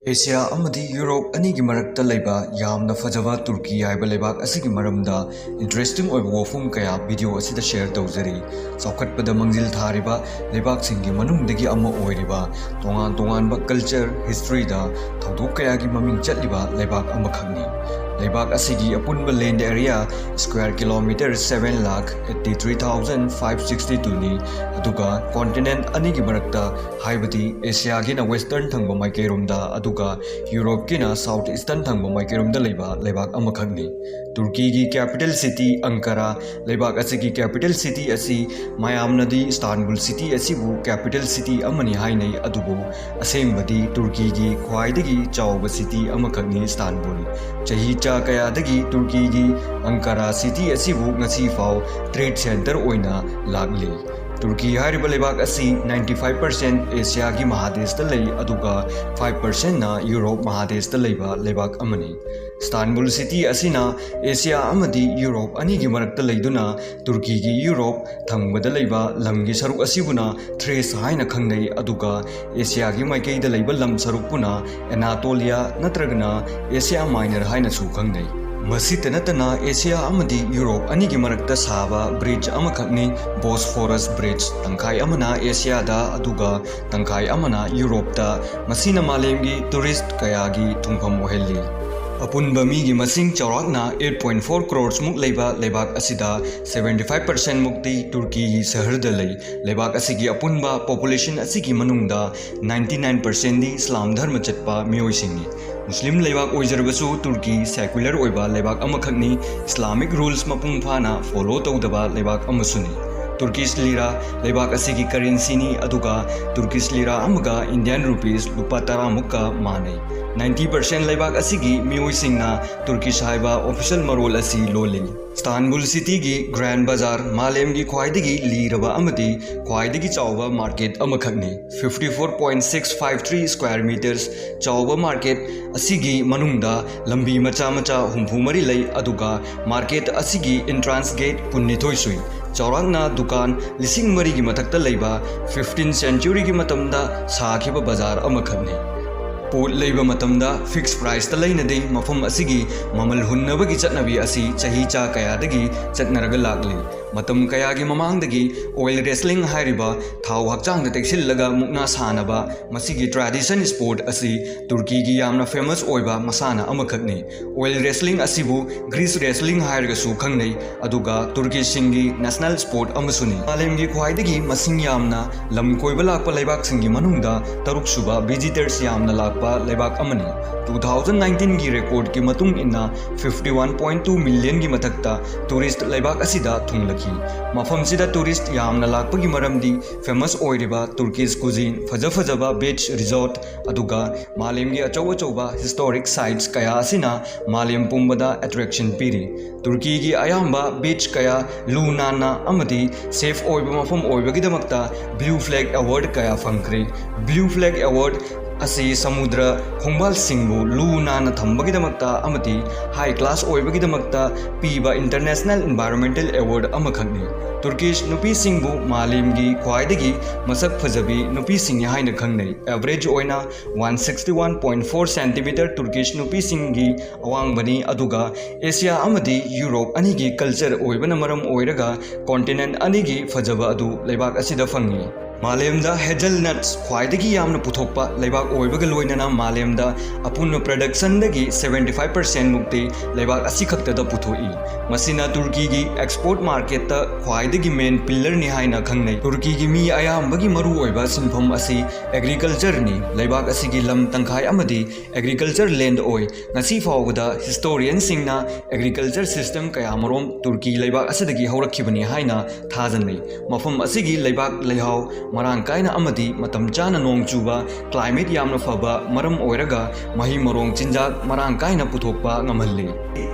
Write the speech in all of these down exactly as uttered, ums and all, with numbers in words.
Asia ꯑꯃꯗꯤ ꯌꯨꯔꯣꯞ ꯑꯅꯤꯒꯤ ꯃꯔꯛꯇ ꯂꯩꯕ ꯌꯥꯝꯅ ꯐꯖꯕ ꯇꯨꯔꯀꯤ ꯍꯥꯏꯕ ꯂꯩꯕꯥꯛ ꯑꯁꯤꯒꯤ ꯃꯔꯝꯗ interesting ꯑꯣꯏꯕ ꯋꯥꯐꯝ ꯀꯌꯥ video ꯑꯁꯤꯗ share ꯇꯧꯖꯔꯤ꯫ ꯆꯥꯎꯈꯠꯄꯗ ꯃꯥꯡꯖꯤꯜ ꯊꯥꯔꯤꯕ ꯂꯩꯕꯥꯛꯁꯤꯡꯒꯤ ꯃꯅꯨꯡꯗꯒꯤ ꯑꯃ ꯑꯣꯏꯔꯤꯕ, ꯇꯣꯉꯥꯟ ꯇꯣꯉꯥꯟꯕ culture, historyꯗ ꯊꯧꯗꯣꯛ ꯀꯌꯥꯒꯤ ꯃꯃꯤꯡ ꯆꯠꯂꯤꯕ ꯂꯩꯕꯥꯛ ꯑꯃꯈꯛꯅꯤ꯫ ꯂꯩꯕꯥꯛ ꯑꯁꯤꯒꯤ ꯑꯄꯨꯟꯕ land area square kilometre seven lakh eighty three thousand five sixty twoꯅꯤ, ꯑꯗꯨꯒ continent ꯑꯅꯤꯒꯤ ꯃꯔꯛꯇ, ꯍꯥꯏꯕꯗꯤ ꯑꯦꯁꯤꯌꯥꯒꯤꯅ western ꯊꯪꯕ ꯃꯥꯏꯀꯩꯔꯣꯝꯗ, ꯑꯗꯨꯒ ꯌꯨꯔꯣꯞꯀꯤꯅ south eastern ꯊꯪꯕ ꯃꯥꯏꯀꯩꯔꯣꯝꯗ ꯂꯩꯕ ꯂꯩꯕꯥꯛ ꯑꯃꯈꯛꯅꯤ꯫ ꯇꯨꯔꯀꯤꯒꯤ capital city ꯑꯪꯀꯥꯔꯥ, ꯂꯩꯕꯥꯛ ꯑꯁꯤꯒꯤ capital city ꯑꯁꯤ ꯃꯌꯥꯝꯅꯗꯤ ꯏꯁꯇꯥꯟꯕꯨꯜ city ꯑꯁꯤꯕꯨ capital city ꯑꯃꯅꯤ ꯍꯥꯏꯅꯩ, ꯑꯗꯨꯕꯨ ꯑꯁꯦꯡꯕꯗꯤ ꯇꯨꯔꯀꯤꯒꯤ ꯈ꯭ꯋꯥꯏꯗꯒꯤ ꯆꯥꯎꯕ city ꯑꯃꯈꯛꯅꯤ ꯏꯁꯇꯥꯟꯕꯨꯜ꯫ ꯆꯍꯤꯆꯥ ꯀꯌꯥꯗꯒꯤ ꯇꯨꯔꯀꯤꯒꯤ ꯑꯪꯀꯥꯔꯥ city ꯑꯁꯤꯕꯨ ꯉꯁꯤ ꯐꯥꯎ trade centre ꯑꯣꯏꯅ ꯂꯥꯛꯂꯤ꯫ ꯇꯨꯔꯀꯤ ꯍꯥꯏꯔꯤꯕ ꯂꯩꯕꯥꯛ ꯑꯁꯤ ninety five percent ꯑꯦꯁꯤꯌꯥꯒꯤ ꯃꯍꯥꯗꯦꯁꯇ ꯂꯩ, ꯑꯗꯨꯒ five percentꯅ ꯌꯨꯔꯣꯞ ꯃꯍꯥꯗꯦꯁꯇ ꯂꯩꯕ ꯂꯩꯕꯥꯛ ꯑꯃꯅꯤ꯫ ꯏꯁꯇꯥꯟꯕꯨꯜ city ꯑꯁꯤꯅ ꯑꯦꯁꯤꯌꯥ ꯑꯃꯗꯤ ꯌꯨꯔꯣꯞ ꯑꯅꯤꯒꯤ ꯃꯔꯛꯇ ꯂꯩꯗꯨꯅ, ꯇꯨꯔꯀꯤꯒꯤ ꯌꯨꯔꯣꯞ ꯊꯪꯕꯗ ꯂꯩꯕ ꯂꯝꯒꯤ ꯁꯔꯨꯛ ꯑꯁꯤꯕꯨꯅ ꯊ꯭ꯔꯦꯁ ꯍꯥꯏꯅ ꯈꯪꯅꯩ, ꯑꯗꯨꯒ ꯑꯦꯁꯤꯌꯥꯒꯤ ꯃꯥꯏꯀꯩꯗ ꯂꯩꯕ ꯂꯝ ꯁꯔꯨꯛꯄꯨꯅ ꯑꯦꯅꯥꯇꯣꯂꯤꯌꯥ ꯅꯠꯇ꯭ꯔꯒꯅ ꯑꯦꯁꯤꯌꯥ ꯃꯥꯏꯅꯔ ꯍꯥꯏꯅꯁꯨ ꯈꯪꯅꯩ꯫ ꯃꯁꯤꯇ ꯅꯠꯇꯅ, ꯑꯦꯁꯤꯌꯥ ꯑꯃꯗꯤ ꯌꯨꯔꯣꯞ ꯑꯅꯤꯒꯤ ꯃꯔꯛꯇ ꯁꯥꯕ bridge ꯑꯃꯈꯛꯅꯤ Bosphorus Bridge꯫ ꯇꯪꯈꯥꯏ ꯑꯃꯅ ꯑꯦꯁꯤꯌꯥꯗ, ꯑꯗꯨꯒ ꯇꯪꯈꯥꯏ ꯑꯃꯅ ꯌꯨꯔꯣꯞꯇ꯫ ꯃꯁꯤꯅ ꯃꯥꯂꯦꯝꯒꯤ tourist ꯀꯌꯥꯒꯤ ꯊꯨꯡꯐꯝ ꯑꯣꯏꯍꯜꯂꯤ꯫ ꯑꯄꯨꯟꯕ ꯃꯤꯒꯤ ꯃꯁꯤꯡ ꯆꯥꯎꯔꯥꯛꯅ eight point four crores ꯃꯨꯛ ꯂꯩꯕ ꯂꯩꯕꯥꯛ ꯑꯁꯤꯗ seventy five percent ꯃꯨꯛꯇꯤ ꯇꯨꯔꯀꯤꯒꯤ ꯁꯍꯔꯗ ꯂꯩ꯫ ꯂꯩꯕꯥꯛ ꯑꯁꯤꯒꯤ ꯑꯄꯨꯟꯕ population ꯑꯁꯤꯒꯤ ꯃꯅꯨꯡꯗ ninety nine percentꯗꯤ ꯏꯁꯂꯥꯝ ꯙꯔꯃ ꯆꯠꯄ ꯃꯤꯑꯣꯏꯁꯤꯡꯅꯤ꯫ ꯃꯨꯁꯂꯤꯝ ꯂꯩꯕꯥꯛ ꯑꯣꯏꯖꯔꯕꯁꯨ, ꯇꯨꯔꯀꯤ secular ꯑꯣꯏꯕ ꯂꯩꯕꯥꯛ ꯑꯃꯈꯛꯅꯤ, Islamic rules ꯃꯄꯨꯡ ꯐꯥꯅ follow ꯇꯧꯗꯕ ꯂꯩꯕꯥꯛ ꯑꯃꯁꯨꯅꯤ꯫ Turkish lira ꯂꯩꯕꯥꯛ ꯑꯁꯤꯒꯤ currencyꯅꯤ, ꯑꯗꯨꯒ Turkish lira ꯑꯃꯒ Indian rupees ꯂꯨꯄꯥ ꯇꯔꯥ ꯃꯨꯛꯀ ꯃꯥꯟꯅꯩ꯫ Ninety percent ꯂꯩꯕꯥꯛ ꯑꯁꯤꯒꯤ ꯃꯤꯑꯣꯏꯁꯤꯡꯅ Turkish ꯍꯥꯏꯕ official ꯃꯔꯣꯜ ꯑꯁꯤ ꯂꯣꯜꯂꯤ꯫ ꯏꯁꯇꯥꯟꯕꯨꯜ cityꯒꯤ Grand Bazaar, ꯃꯥꯂꯦꯝꯒꯤ ꯈ꯭ꯋꯥꯏꯗꯒꯤ ꯂꯤꯔꯕ ꯑꯃꯗꯤ ꯈ꯭ꯋꯥꯏꯗꯒꯤ ꯆꯥꯎꯕ market ꯑꯃꯈꯛꯅꯤ꯫ Fifty four point six five three square metres ꯆꯥꯎꯕ market ꯑꯁꯤꯒꯤ ꯃꯅꯨꯡꯗ ꯂꯝꯕꯤ ꯃꯆꯥ ꯃꯆꯥ ꯍꯨꯝꯐꯨ ꯃꯔꯤ ꯂꯩ, ꯑꯗꯨꯒ market ꯑꯁꯤꯒꯤ entrance gate ꯀꯨꯟꯅꯤꯊꯣꯏ ꯁꯨꯏ꯫ ꯆꯥꯎꯔꯥꯛꯅ ꯗꯨꯀꯥꯟ ꯂꯤꯁꯤꯡ ꯃꯔꯤꯒꯤ ꯃꯊꯛꯇ ꯂꯩꯕ fifteen centuryꯒꯤ ꯃꯇꯝꯗ ꯁꯥꯈꯤꯕ ꯕꯖꯥꯔ ꯑꯃꯈꯛꯅꯤ꯫ ꯄꯣꯠ ꯂꯩꯕ ꯃꯇꯝꯗ ꯐꯤꯛꯁ ꯄ꯭ꯔꯥꯏꯁꯇ ꯂꯩꯅꯗꯦ꯫ ꯃꯐꯝ ꯑꯁꯤꯒꯤ ꯃꯃꯜ ꯍꯨꯟꯅꯕꯒꯤ ꯆꯠꯅꯕꯤ ꯑꯁꯤ ꯆꯍꯤ ꯆꯥ ꯀꯌꯥꯗꯒꯤ ꯆꯠꯅꯔꯒ ꯂꯥꯛꯂꯤ꯫ ꯃꯇꯝ ꯀꯌꯥꯒꯤ ꯃꯃꯥꯡꯗꯒꯤ ꯑꯣꯏꯜ ꯔꯦꯁꯂꯤꯡ ꯍꯥꯏꯔꯤꯕ ꯊꯥꯎ ꯍꯛꯆꯥꯡꯗ ꯇꯩꯁꯤꯜꯂꯒ ꯃꯨꯛꯅꯥ ꯁꯥꯟꯅꯕ ꯃꯁꯤꯒꯤ ꯇ꯭ꯔꯦꯗꯤꯁꯟ ꯁ꯭ꯄꯣꯔꯠ ꯑꯁꯤ ꯇꯨꯔꯀꯤꯒꯤ ꯌꯥꯝꯅ ꯐꯦꯃꯁ ꯑꯣꯏꯕ ꯃꯁꯥꯟꯅ ꯑꯃꯈꯛꯅꯤ꯫ ꯑꯣꯏꯜ ꯔꯦꯁꯂꯤꯡ ꯑꯁꯤꯕꯨ ꯒ꯭ꯔꯤꯁ ꯔꯦꯁꯂꯤꯡ ꯍꯥꯏꯔꯒꯁꯨ ꯈꯪꯅꯩ, ꯑꯗꯨꯒ ꯇꯨꯔꯀꯤꯁꯤꯡꯒꯤ ꯅꯦꯁꯅꯦꯜ ꯁ꯭ꯄꯣꯔꯠ ꯑꯃꯁꯨꯅꯤ꯫ ꯃꯥꯂꯦꯝꯒꯤ ꯈ꯭ꯋꯥꯏꯗꯒꯤ ꯃꯁꯤꯡ ꯌꯥꯝꯅ ꯂꯝ ꯀꯣꯏꯕ ꯂꯥꯛꯄ ꯂꯩꯕꯥꯛꯁꯤꯡꯒꯤ ꯃꯅꯨꯡꯗ ꯇꯔꯨꯛꯁꯨꯕ ꯚꯤꯖꯤꯇꯔꯁ ꯌꯥꯝꯅ ꯂꯥꯛꯄ ꯂꯩꯕꯥꯛ ꯑꯃꯅꯤ꯫ ꯇꯨ ꯊꯥꯎꯖꯟ ꯅꯥꯏꯟꯇꯤꯟꯒꯤ ꯔꯦꯀꯣꯔꯗꯀꯤ ꯃꯇꯨꯡ ꯏꯟꯅ ꯐꯤꯐꯇꯤ ꯋꯥꯟ ꯄꯣꯏꯟ ꯇꯨ ꯃꯤꯂꯤꯌꯟꯒꯤ ꯃꯊꯛꯇ ꯇꯨꯔꯤꯁ꯭ꯠ ꯂꯩꯕꯥꯛ ꯑꯁꯤꯗ ꯊꯨꯡꯂꯈꯤ꯫ ꯃꯐꯝꯁꯤꯗ ꯇꯨꯔꯤꯁ꯭ꯠ ꯌꯥꯝꯅ ꯂꯥꯛꯄꯒꯤ ꯃꯔꯝꯗꯤ ꯐꯦꯃꯁ ꯑꯣꯏꯔꯤꯕ ꯇꯨꯔꯀꯤꯁ ꯀꯨꯖꯤꯟ, ꯐꯖ ꯐꯖꯕ ꯕꯤꯆ ꯔꯤꯖꯣꯔꯠ, ꯑꯗꯨꯒ ꯃꯥꯂꯦꯝꯒꯤ ꯑꯆꯧ ꯑꯆꯧꯕ ꯍꯤꯁꯇꯣꯔꯤꯛ ꯁꯥꯏꯠꯁ ꯀꯌꯥ ꯑꯁꯤꯅ ꯃꯥꯂꯦꯝ ꯄꯨꯝꯕꯗ ꯑꯦꯇ꯭ꯔꯦꯛꯁꯟ ꯄꯤꯔꯤ꯫ ꯇꯨꯔꯀꯤꯒꯤ ꯑꯌꯥꯝꯕ ꯕꯤꯆ ꯀꯌꯥ ꯂꯨ ꯅꯥꯟꯅ ꯑꯃꯗꯤ ꯁꯦꯐ ꯑꯣꯏꯕ ꯃꯐꯝ ꯑꯣꯏꯕꯒꯤꯗꯃꯛꯇ ꯕ꯭ꯂꯨ ꯐ꯭ꯂꯦꯒ ꯑꯦꯋꯥꯔꯗ ꯀꯌꯥ ꯐꯪꯈ꯭ꯔꯦ꯫ ꯕ꯭ꯂꯨ ꯐ꯭ꯂꯦꯒ ꯑꯦꯋꯥꯔꯗ ꯑꯁꯤ ꯁꯃꯨꯗ꯭ꯔ ꯈꯣꯡꯕꯥꯜꯁꯤꯡꯕꯨ ꯂꯨ ꯅꯥꯟꯅ ꯊꯝꯕꯒꯤꯗꯃꯛꯇ ꯑꯃꯗꯤ ꯍꯥꯏ ꯀ꯭ꯂꯥꯁ ꯑꯣꯏꯕꯒꯤꯗꯃꯛꯇ ꯄꯤꯕ ꯏꯟꯇꯔꯅꯦꯁꯅꯦꯜ ꯏꯟꯚꯥꯏꯔꯣꯟꯃꯦꯟꯇꯦꯜ ꯑꯦꯋꯥꯔꯗ ꯑꯃꯈꯛꯅꯤ꯫ ꯇꯨꯔꯀꯤꯁ ꯅꯨꯄꯤꯁꯤꯡꯕꯨ ꯃꯥꯂꯦꯝꯒꯤ ꯈ꯭ꯋꯥꯏꯗꯒꯤ ꯃꯁꯛ ꯐꯖꯕꯤ ꯅꯨꯄꯤꯁꯤꯡꯅꯤ ꯍꯥꯏꯅ ꯈꯪꯅꯩ꯫ ꯑꯦꯚꯔꯦꯖ ꯑꯣꯏꯅ one sixty one point four centimetre Turkish ꯅꯨꯄꯤꯁꯤꯡꯒꯤ ꯑꯋꯥꯡꯕꯅꯤ, ꯑꯗꯨꯒ ꯑꯦꯁꯤꯌꯥ ꯑꯃꯗꯤ ꯌꯨꯔꯣꯞ ꯑꯅꯤꯒꯤ ꯀꯜꯆꯔ ꯑꯣꯏꯕꯅ ꯃꯔꯝ ꯑꯣꯏꯔꯒ ꯀꯣꯟꯇꯤꯅꯦꯟꯠ ꯑꯅꯤꯒꯤ ꯐꯖꯕ ꯑꯗꯨ ꯂꯩꯕꯥꯛ ꯑꯁꯤꯗ ꯐꯪꯉꯤ꯫ ꯃꯥꯂꯦꯝꯗ ꯍꯦꯖꯜꯅꯠꯁ ꯈ꯭ꯋꯥꯏꯗꯒꯤ ꯌꯥꯝꯅ ꯄꯨꯊꯣꯛꯄ ꯂꯩꯕꯥꯛ ꯑꯣꯏꯕꯒ ꯂꯣꯏꯅꯅ ꯃꯥꯂꯦꯝꯗ ꯑꯄꯨꯟꯕ ꯄ꯭ꯔꯗꯛꯁꯟꯗꯒꯤ ꯁꯕꯦꯟꯇꯤ ꯐꯥꯏꯚ ꯄꯔꯁꯦꯟꯠ ꯃꯨꯛꯇꯤ ꯂꯩꯕꯥꯛ ꯑꯁꯤꯈꯛꯇꯗ ꯄꯨꯊꯣꯛꯏ꯫ ꯃꯁꯤꯅ ꯇꯨꯔꯀꯤꯒꯤ ꯑꯦꯛꯁꯄꯣꯔꯠ ꯃꯥꯔꯀꯦꯠꯇ ꯈ꯭ꯋꯥꯏꯗꯒꯤ ꯃꯦꯟ ꯄꯤꯂꯔꯅꯤ ꯍꯥꯏꯅ ꯈꯪꯅꯩ꯫ ꯇꯨꯔꯀꯤꯒꯤ ꯃꯤ ꯑꯌꯥꯝꯕꯒꯤ ꯃꯔꯨꯑꯣꯏꯕ ꯁꯤꯟꯐꯝ ꯑꯁꯤ ꯑꯦꯒ꯭ꯔꯤꯀꯜꯆꯔꯅꯤ꯫ ꯂꯩꯕꯥꯛ ꯑꯁꯤꯒꯤ ꯂꯝ ꯇꯪꯈꯥꯏ ꯑꯃꯗꯤ ꯑꯦꯒ꯭ꯔꯤꯀꯜꯆꯔ ꯂꯦꯟꯗ ꯑꯣꯏ꯫ ꯉꯁꯤ ꯐꯥꯎꯕꯗ ꯍꯤꯁꯇꯣꯔꯤꯌꯟꯁꯤꯡꯅ ꯑꯦꯒ꯭ꯔꯤꯀꯜꯆꯔ ꯁꯤꯁꯇꯦꯝ ꯀꯌꯥꯃꯔꯣꯝ ꯇꯨꯔꯀꯤ ꯂꯩꯕꯥꯛ ꯑꯁꯤꯗꯒꯤ ꯍꯧꯔꯛꯈꯤꯕꯅꯤ ꯍꯥꯏꯅ ꯊꯥꯖꯅꯩ꯫ ꯃꯐꯝ ꯑꯁꯤꯒꯤ ꯂꯩꯕꯥꯛ ꯂꯩꯍꯥꯎ ꯃꯔꯥꯡ ꯀꯥꯏꯅ ꯑꯃꯗꯤ ꯃꯇꯝ ꯆꯥꯅ ꯅꯣꯡ ꯆꯨꯕ, ꯀ꯭ꯂꯥꯏꯃꯦꯠ ꯌꯥꯝꯅ ꯐꯕ ꯃꯔꯝ ꯑꯣꯏꯔꯒ ꯃꯍꯩ ꯃꯔꯣꯡ ꯆꯤꯟꯖꯥꯛ ꯃꯔꯥꯡ ꯀꯥꯏꯅ ꯄꯨꯊꯣꯛꯄ ꯉꯝꯍꯜꯂꯤ꯫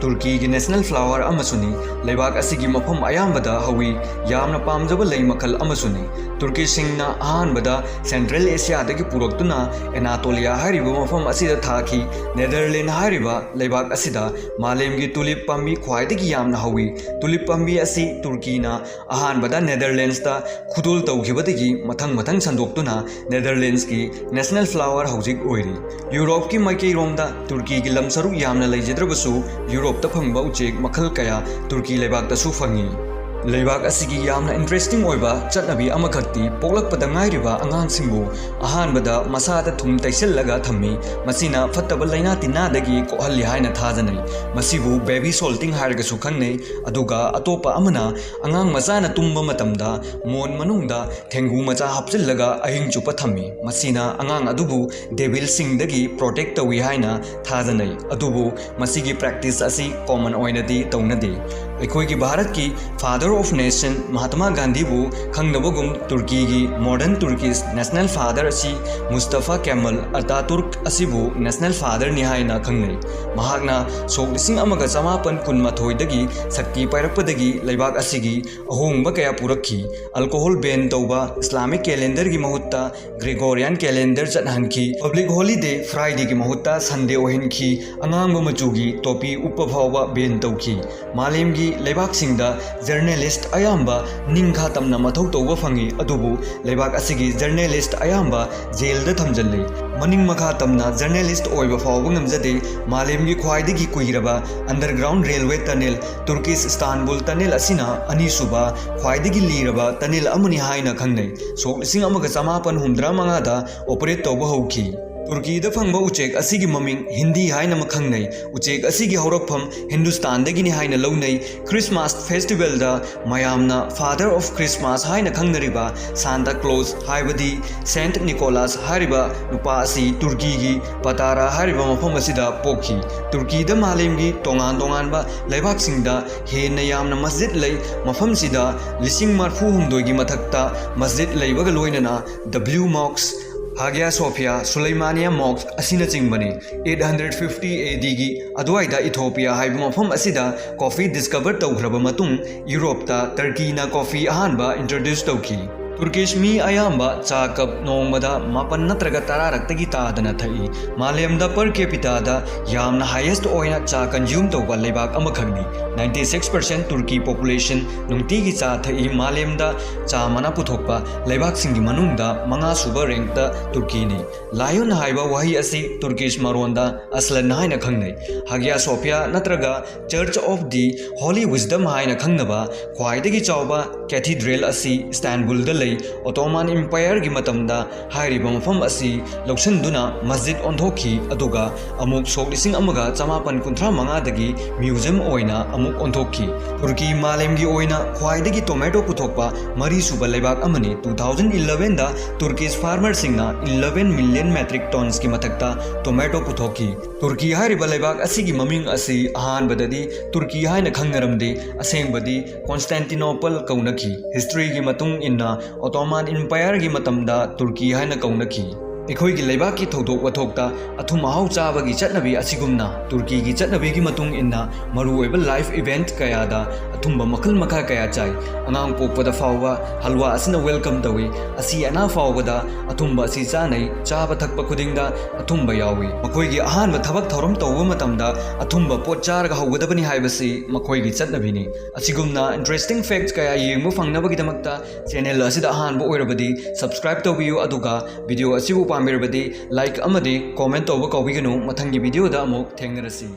ꯇꯨꯔꯀꯤꯒꯤ ꯅꯦꯁꯅꯦꯜ ꯐ꯭ꯂꯥꯋꯔ ꯑꯃꯁꯨꯅꯤ꯫ ꯂꯩꯕꯥꯛ ꯑꯁꯤꯒꯤ ꯃꯐꯝ ꯑꯌꯥꯝꯕꯗ ꯍꯧꯏ꯫ ꯌꯥꯝꯅ ꯄꯥꯝꯖꯕ ꯂꯩ ꯃꯈꯜ ꯑꯃꯁꯨꯅꯤ꯫ ꯇꯨꯔꯀꯤꯁꯤꯡꯅ ꯑꯍꯥꯟꯕꯗ ꯁꯦꯟꯇ꯭ꯔꯦꯜ ꯑꯦꯁꯤꯌꯥꯗꯒꯤ ꯄꯨꯔꯛꯇꯨꯅ ꯑꯦꯅꯥꯇꯣꯂꯤꯌꯥ ꯍꯥꯏꯔꯤꯕ ꯃꯐꯝ ꯑꯁꯤꯗ ꯊꯥꯈꯤ꯫ ꯅꯦꯗꯔꯂꯦꯟ ꯍꯥꯏꯔꯤꯕ ꯂꯩꯕꯥꯛ ꯑꯁꯤꯗ ꯃꯥꯂꯦꯝꯒꯤ ꯇꯨꯂꯤꯞ ꯄꯥꯝꯕꯤ ꯈ꯭ꯋꯥꯏꯗꯒꯤ ꯌꯥꯝꯅ ꯍꯧꯏ꯫ ꯇꯨꯂꯤꯞ ꯄꯥꯝꯕꯤ ꯑꯁꯤ ꯇꯨꯔꯀꯤꯅ ꯑꯍꯥꯟꯕꯗ ꯅꯦꯗꯔꯂꯦꯟꯁꯇ ꯈꯨꯗꯣꯜ ꯇꯧꯈꯤꯕꯗꯒꯤ ꯃꯊꯪ ꯃꯊꯪ ꯁꯟꯗꯣꯛꯇꯨꯅ ꯅꯦꯗꯔꯂꯦꯟꯁꯀꯤ ꯅꯦꯁꯅꯦꯜ ꯐ꯭ꯂꯥꯋꯔ ꯍꯧꯖꯤꯛ ꯑꯣꯏꯔꯤ꯫ ꯌꯨꯔꯣꯞꯀꯤ ꯃꯥꯏꯀꯩꯔꯣꯝꯗ ꯇꯨꯔꯀꯤꯒꯤ ꯂꯝ ꯁꯔꯨꯛ ꯌꯥꯝꯅ ꯂꯩꯖꯗ꯭ꯔꯕꯁꯨ, ꯌꯨꯔꯣꯞꯇ ꯐꯪꯕ ꯎꯆꯦꯛ ꯃꯈꯜ ꯀꯌꯥ ꯇꯨꯔꯀꯤ ꯂꯩꯕꯥꯛꯇꯁꯨ ꯐꯪꯏ꯫ ꯂꯩꯕꯥꯛ ꯑꯁꯤꯒꯤ ꯌꯥꯝꯅ ꯏꯟꯇꯔꯦꯁꯇꯤꯡ ꯑꯣꯏꯕ ꯆꯠꯅꯕꯤ ꯑꯃꯈꯛꯇꯤ, ꯄꯣꯛꯂꯛꯄꯗ ꯉꯥꯏꯔꯤꯕ ꯑꯉꯥꯡꯁꯤꯡꯕꯨ ꯑꯍꯥꯟꯕꯗ ꯃꯁꯥꯗ ꯊꯨꯝ ꯇꯩꯁꯤꯜꯂꯒ ꯊꯝꯃꯤ꯫ ꯃꯁꯤꯅ ꯐꯠꯇꯕ ꯂꯥꯏꯅꯥ ꯇꯤꯟꯅꯥꯗꯒꯤ ꯀꯣꯛꯍꯜꯂꯤ ꯍꯥꯏꯅ ꯊꯥꯖꯅꯩ꯫ ꯃꯁꯤꯕꯨ ꯕꯦꯕꯤ ꯁꯣꯜꯇꯤꯡ ꯍꯥꯏꯔꯒꯁꯨ ꯈꯪꯅꯩ꯫ ꯑꯗꯨꯒ ꯑꯇꯣꯞꯄ ꯑꯃꯅ, ꯑꯉꯥꯡ ꯃꯆꯥꯅ ꯇꯨꯝꯕ ꯃꯇꯝꯗ ꯃꯣꯟ ꯃꯅꯨꯡꯗ ꯊꯦꯡꯒꯨ ꯃꯆꯥ ꯍꯥꯞꯆꯤꯜꯂꯒ ꯑꯍꯤꯡ ꯆꯨꯞꯄ ꯊꯝꯃꯤ꯫ ꯃꯁꯤꯅ ꯑꯉꯥꯡ ꯑꯗꯨꯕꯨ ꯗꯦꯚꯤꯜꯁꯤꯡꯗꯒꯤ ꯄ꯭ꯔꯣꯇꯦꯛ ꯇꯧꯏ ꯍꯥꯏꯅ ꯊꯥꯖꯅꯩ꯫ ꯑꯗꯨꯕꯨ ꯃꯁꯤꯒꯤ ꯄ꯭ꯔꯦꯛꯇꯤꯁ ꯑꯁꯤ ꯀꯣꯃꯟ ꯑꯣꯏꯅꯗꯤ ꯇꯧꯅꯗꯦ꯫ ꯑꯩꯈꯣꯏꯒꯤ ꯚꯥꯔꯠꯀꯤ ꯐꯥꯗꯔ ꯑꯣꯐ ꯅꯦꯁꯟ ꯃꯍꯥꯇꯃꯥ ꯒꯥꯟꯙꯤꯕꯨ ꯈꯪꯅꯕꯒꯨꯝ, ꯇꯨꯔꯀꯤꯒꯤ ꯃꯣꯗꯔꯟ ꯇꯨꯔꯀꯤꯁ ꯅꯦꯁꯅꯦꯜ ꯐꯥꯗꯔ ꯑꯁꯤ ꯃꯨꯁꯇꯐꯥ ꯀꯦꯃꯜ ꯑꯇꯥꯇꯨꯔꯛ ꯑꯁꯤꯕꯨ ꯅꯦꯁꯅꯦꯜ ꯐꯥꯗꯔꯅꯤ ꯍꯥꯏꯅ ꯈꯪꯅꯩ꯫ ꯃꯍꯥꯛꯅ ꯁꯣꯛ ꯂꯤꯁꯤꯡ ꯑꯃꯒ ꯆꯃꯥꯄꯟ ꯀꯨꯟꯃꯥꯊꯣꯏꯗꯒꯤ ꯁꯛꯇꯤ ꯄꯥꯏꯔꯛꯄꯗꯒꯤ ꯂꯩꯕꯥꯛ ꯑꯁꯤꯒꯤ ꯑꯍꯣꯡꯕ ꯀꯌꯥ ꯄꯨꯔꯛꯈꯤ꯫ ꯑꯜꯀꯣꯍꯣꯜ ꯕꯦꯟ ꯇꯧꯕ, ꯏꯁꯂꯥꯃꯤꯛ ꯀꯦꯂꯦꯟꯗꯔꯒꯤ ꯃꯍꯨꯠꯇ ꯒ꯭ꯔꯦꯒꯣꯔꯤꯌꯥꯟ ꯀꯦꯂꯦꯟꯗꯔ ꯆꯠꯍꯟꯈꯤ꯫ ꯄꯕ꯭ꯂꯤꯛ ꯍꯣꯂꯤꯗꯦ ꯐ꯭ꯔꯥꯏꯗꯦꯒꯤ ꯃꯍꯨꯠꯇ ꯁꯟꯗꯦ ꯑꯣꯏꯍꯟꯈꯤ꯫ ꯑꯉꯥꯡꯕ ꯃꯆꯨꯒꯤ ꯇꯣꯄꯤ ꯎꯞꯄ ꯐꯥꯎꯕ ꯕꯦꯟ ꯇꯧꯈꯤ꯫ ꯃꯥꯂꯦꯝꯒꯤ ꯂꯩꯕꯥꯛꯁꯤꯡꯗ ꯖꯔꯅꯦꯂꯤꯁ꯭ꯠ ꯑꯌꯥꯝꯕ ꯅꯤꯡꯈꯥ ꯇꯝꯅ ꯃꯊꯧ ꯇꯧꯕ ꯐꯪꯏ, ꯑꯗꯨꯕꯨ ꯂꯩꯕꯥꯛ ꯑꯁꯤꯒꯤ ꯖꯔꯅꯦꯂꯤꯁ꯭ꯠ ꯑꯌꯥꯝꯕ ꯖꯦꯜꯗ ꯊꯝꯖꯤꯜꯂꯤ꯫ ꯃꯅꯤꯡ ꯃꯈꯥ ꯇꯝꯅ ꯖꯔꯅꯦꯂꯤꯁ꯭ꯠ ꯑꯣꯏꯕ ꯐꯥꯎꯕ ꯉꯝꯖꯗꯦ꯫ ꯃꯥꯂꯦꯝꯒꯤ ꯈ꯭ꯋꯥꯏꯗꯒꯤ ꯀꯨꯏꯔꯕ underground railway tunnel, Turkish Istanbul tunnel ꯑꯁꯤꯅ ꯑꯅꯤꯁꯨꯕ ꯈ꯭ꯋꯥꯏꯗꯒꯤ ꯂꯤꯔꯕ ꯇꯅꯦꯜ ꯑꯃꯅꯤ ꯍꯥꯏꯅ ꯈꯪꯅꯩ꯫ ꯁꯣꯛ ꯂꯤꯁꯤꯡ ꯑꯃꯒ ꯆꯃꯥꯄꯟ ꯍꯨꯝꯗ꯭ꯔꯥ ꯃꯉꯥꯗ ꯑꯣꯄꯔꯦꯠ ꯇꯧꯕ ꯍꯧꯈꯤ꯫ ꯇꯨꯔꯀꯤꯗ ꯐꯪꯕ ꯎꯆꯦꯛ ꯑꯁꯤꯒꯤ ꯃꯃꯤꯡ ꯍꯤꯟꯗꯤ ꯍꯥꯏꯅ ꯑꯃ ꯈꯪꯅꯩ꯫ ꯎꯆꯦꯛ ꯑꯁꯤꯒꯤ ꯍꯧꯔꯛꯐꯝ ꯍꯤꯟꯗꯨꯁꯇꯥꯟꯗꯒꯤꯅꯤ ꯍꯥꯏꯅ ꯂꯧꯅꯩ꯫ ꯈ꯭ꯔꯤꯁꯃꯥꯁ ꯐꯦꯁꯇꯤꯚꯦꯜꯗ ꯃꯌꯥꯝꯅ ꯐꯥꯗꯔ ꯑꯣꯐ ꯈ꯭ꯔꯤꯁꯃꯥꯁ ꯍꯥꯏꯅ ꯈꯪꯅꯔꯤꯕ ꯁꯥꯟꯇꯥ ꯀ꯭ꯂꯣꯁ, ꯍꯥꯏꯕꯗꯤ ꯁꯦꯟꯠ ꯅꯤꯀꯣꯂꯥꯁ ꯍꯥꯏꯔꯤꯕ ꯅꯨꯄꯥ ꯑꯁꯤ ꯇꯨꯔꯀꯤꯒꯤ ꯄꯇꯥꯔꯥ ꯍꯥꯏꯔꯤꯕ ꯃꯐꯝ ꯑꯁꯤꯗ ꯄꯣꯛꯈꯤ꯫ ꯇꯨꯔꯀꯤꯗ ꯃꯥꯂꯦꯝꯒꯤ ꯇꯣꯉꯥꯟ ꯇꯣꯉꯥꯟꯕ ꯂꯩꯕꯥꯛꯁꯤꯡꯗ ꯍꯦꯟꯅ ꯌꯥꯝꯅ ꯃꯁꯖꯤꯗ ꯂꯩ꯫ ꯃꯐꯝꯁꯤꯗ ꯂꯤꯁꯤꯡ ꯃꯔꯐꯨ ꯍꯨꯝꯗꯣꯏꯒꯤ ꯃꯊꯛꯇ ꯃꯁꯖꯤꯗ ꯂꯩꯕꯒ ꯂꯣꯏꯅꯅ ꯗꯕ꯭ꯂꯤꯎ ꯃꯣꯛꯁ, ꯍꯥꯒꯤꯌꯥ ꯁꯣꯐꯤꯌꯥ, ꯁꯨꯂꯩꯃꯥꯅꯤꯌꯥ ꯃꯣꯛꯁ ꯑꯁꯤꯅꯆꯤꯡꯕꯅꯤ꯫ ꯑꯩꯠ ꯍꯟꯗ꯭ꯔꯦꯠ ꯐꯤꯐꯇꯤ ꯑꯦ ꯗꯤꯒꯤ ꯑꯗꯨꯋꯥꯏꯗ ꯏꯊꯣꯄꯤꯌꯥ ꯍꯥꯏꯕ ꯃꯐꯝ ꯑꯁꯤꯗ ꯀꯣꯐꯤ ꯗꯤꯁꯀꯚꯔ ꯇꯧꯈ꯭ꯔꯕ ꯃꯇꯨꯡ, ꯌꯨꯔꯣꯞꯇ ꯇꯔꯀꯤꯅ ꯀꯣꯐꯤ ꯑꯍꯥꯟꯕ ꯏꯟꯇ꯭ꯔꯣꯗ꯭ꯌꯨꯁ ꯇꯧꯈꯤ꯫ ꯇꯨꯔꯀꯤꯁ ꯃꯤ ꯑꯌꯥꯝꯕ ꯆꯥ ꯀꯞ ꯅꯣꯡꯃꯗ ꯃꯥꯄꯟ ꯅꯠꯇ꯭ꯔꯒ ꯇꯔꯥꯔꯛꯇꯒꯤ ꯇꯥꯗꯅ ꯊꯛꯏ꯫ ꯃꯥꯂꯦꯝꯗ per capitaꯗ ꯌꯥꯝꯅ highest ꯑꯣꯏꯅ ꯆꯥ consume ꯇꯧꯕ ꯂꯩꯕꯥꯛ ꯑꯃꯈꯛꯅꯤ꯫ Ninety six percent ꯇꯨꯔꯀꯤ population ꯅꯨꯡꯇꯤꯒꯤ ꯆꯥ ꯊꯛꯏ꯫ ꯃꯥꯂꯦꯝꯗ ꯆꯥ ꯃꯅꯥ ꯄꯨꯊꯣꯛꯄ ꯂꯩꯕꯥꯛꯁꯤꯡꯒꯤ ꯃꯅꯨꯡꯗ ꯃꯉꯥ ꯁꯨꯕ rankꯇ ꯇꯨꯔꯀꯤꯅꯤ꯫ Lion ꯍꯥꯏꯕ ꯋꯥꯍꯩ ꯑꯁꯤ ꯇꯨꯔꯀꯤꯁ ꯃꯔꯣꯟꯗ ꯑꯁꯂꯟ ꯍꯥꯏꯅ ꯈꯪꯅꯩ꯫ ꯍꯥꯒꯤꯌꯥ ꯁꯣꯐꯤꯌꯥ ꯅꯠꯇ꯭ꯔꯒ Church of the Holy Wisdom ꯍꯥꯏꯅ ꯈꯪꯅꯕ ꯈ꯭ꯋꯥꯏꯗꯒꯤ ꯆꯥꯎꯕ cathedral ꯑꯁꯤ ꯏꯁꯇꯥꯟꯕꯨꯜꯗ ꯂꯩ꯫ Ottoman Empireꯒꯤ ꯃꯇꯝꯗ ꯍꯥꯏꯔꯤꯕ ꯃꯐꯝ ꯑꯁꯤ ꯂꯧꯁꯤꯟꯗꯨꯅ ꯃꯁꯖꯤꯗ ꯑꯣꯟꯊꯣꯛꯈꯤ, ꯑꯗꯨꯒ ꯑꯃꯨꯛ ꯁꯣꯛ ꯂꯤꯁꯤꯡ ꯑꯃꯒ ꯆꯃꯥꯄꯟ ꯀꯨꯟꯊ꯭ꯔꯥ ꯃꯉꯥꯗꯒꯤ museum ꯑꯣꯏꯅ ꯑꯃꯨꯛ ꯑꯣꯟꯊꯣꯛꯈꯤ꯫ ꯇꯨꯔꯀꯤ ꯃꯥꯂꯦꯝꯒꯤ ꯑꯣꯏꯅ ꯈ꯭ꯋꯥꯏꯗꯒꯤ tomato ꯄꯨꯊꯣꯛꯄ ꯃꯔꯤꯁꯨꯕ ꯂꯩꯕꯥꯛ ꯑꯃꯅꯤ꯫ Two thousand elevenꯗ ꯇꯨꯔꯀꯤꯁ farmerꯁꯤꯡꯅ eleven million metric tonsꯀꯤ ꯃꯊꯛꯇ tomato ꯄꯨꯊꯣꯛꯈꯤ꯫ ꯇꯨꯔꯀꯤ ꯍꯥꯏꯔꯤꯕ ꯂꯩꯕꯥꯛ ꯑꯁꯤꯒꯤ ꯃꯃꯤꯡ ꯑꯁꯤ ꯑꯍꯥꯟꯕꯗꯗꯤ ꯇꯨꯔꯀꯤ ꯍꯥꯏꯅ ꯈꯪꯅꯔꯝꯗꯦ, ꯑꯁꯦꯡꯕꯗꯤ Constantinople ꯀꯧꯅꯈꯤ꯫ Historyꯒꯤ ꯃꯇꯨꯡ ꯏꯟꯅ Ottoman Empireꯒꯤ ꯃꯇꯝꯗ ꯇꯨꯔꯀꯤ ꯍꯥꯏꯅ ꯀꯧꯅꯈꯤ꯫ ꯑꯩꯈꯣꯏꯒꯤ ꯂꯩꯕꯥꯛꯀꯤ ꯊꯧꯗꯣꯛ ꯋꯥꯊꯣꯛꯇ ꯑꯊꯨꯝ ꯑꯍꯥꯎ ꯆꯥꯕꯒꯤ ꯆꯠꯅꯕꯤ ꯑꯁꯤꯒꯨꯝꯅ ꯇꯨꯔꯀꯤꯒꯤ ꯆꯠꯅꯕꯤꯒꯤ ꯃꯇꯨꯡ ꯏꯟꯅ ꯃꯔꯨꯑꯣꯏꯕ life event ꯀꯌꯥꯗ ꯑꯊꯨꯝꯕ ꯃꯈꯜ ꯃꯈꯥ ꯀꯌꯥ ꯆꯥꯏ꯫ ꯑꯉꯥꯡ ꯄꯣꯛꯄꯗ ꯐꯥꯎꯕ ꯍꯜꯋꯥ ꯑꯁꯤꯅ welcome ꯇꯧꯏ꯫ ꯑꯁꯤ ꯑꯅꯥ ꯐꯥꯎꯕꯗ ꯑꯊꯨꯝꯕ ꯑꯁꯤ ꯆꯥꯅꯩ꯫ ꯆꯥꯕ ꯊꯛꯄ ꯈꯨꯗꯤꯡꯗ ꯑꯊꯨꯝꯕ ꯌꯥꯎꯏ꯫ ꯃꯈꯣꯏꯒꯤ ꯑꯍꯥꯟꯕ ꯊꯕꯛ ꯊꯧꯔꯝ ꯇꯧꯕ ꯃꯇꯝꯗ ꯑꯊꯨꯝꯕ ꯄꯣꯠ ꯆꯥꯔꯒ ꯍꯧꯒꯗꯕꯅꯤ ꯍꯥꯏꯕꯁꯤ ꯃꯈꯣꯏꯒꯤ ꯆꯠꯅꯕꯤꯅꯤ꯫ ꯑꯁꯤꯒꯨꯝꯅ interesting facts ꯀꯌꯥ ꯌꯦꯡꯕ ꯐꯪꯅꯕꯒꯤꯗꯃꯛꯇ channel ꯑꯁꯤꯗ ꯑꯍꯥꯟꯕ ꯑꯣꯏꯔꯕꯗꯤ subscribe ꯇꯧꯕꯤꯌꯨ, ꯑꯗꯨꯒ video ꯑꯁꯤꯕꯨ ꯄꯥꯝꯕꯤꯔꯕꯗꯤ like ꯑꯃꯗꯤ comment ꯇꯧꯕ ꯀꯥꯎꯕꯤꯒꯅꯨ꯫ ꯃꯊꯪꯒꯤ videoꯗ ꯑꯃꯨꯛ ꯊꯦꯡꯅꯔꯁꯤ꯫